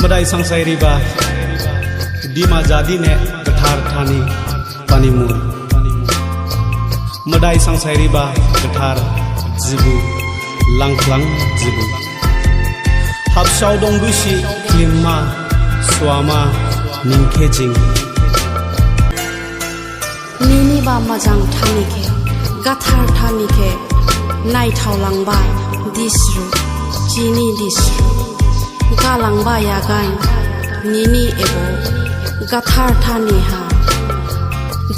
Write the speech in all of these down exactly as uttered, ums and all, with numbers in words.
Madai sangsai riba, Dima jadi ne gathar thani panimur. Madai sangsai riba gathar jibu, langklang jibu. Habsao dong dusi klimma, suama, ningkhe jing. Nini ba majang thani khe, gathar thani khe, naithao langba Dishru, jini Dishru. Galangba yagan, nini ebo, gathar thani ha.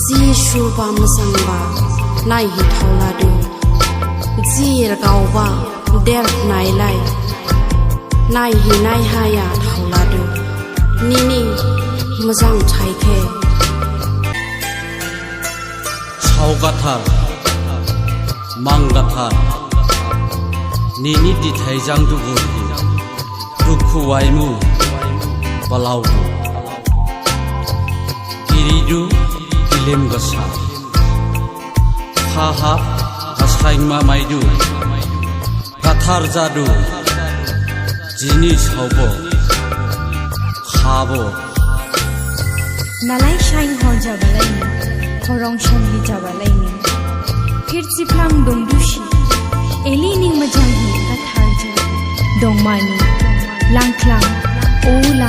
Ji surba majangba, naihi thaoladu. Ji rgaoba, der nailai. Naihi naihaya thaoladu. Nini majang thai khe. Sao gathar, mang gathar, nini dithai jang dugu, dukhu waimu, balaodu. Giridu, gilim gasa. Khahap, gasaingma maidu. Gathar jadu, jini saobo, khabo. Nalai sain hor jabalaini, horong sangli jabalaini. Phirsi phlang dongdusi, eli ning majanghi gathar jadu. Dongmani, langklang, o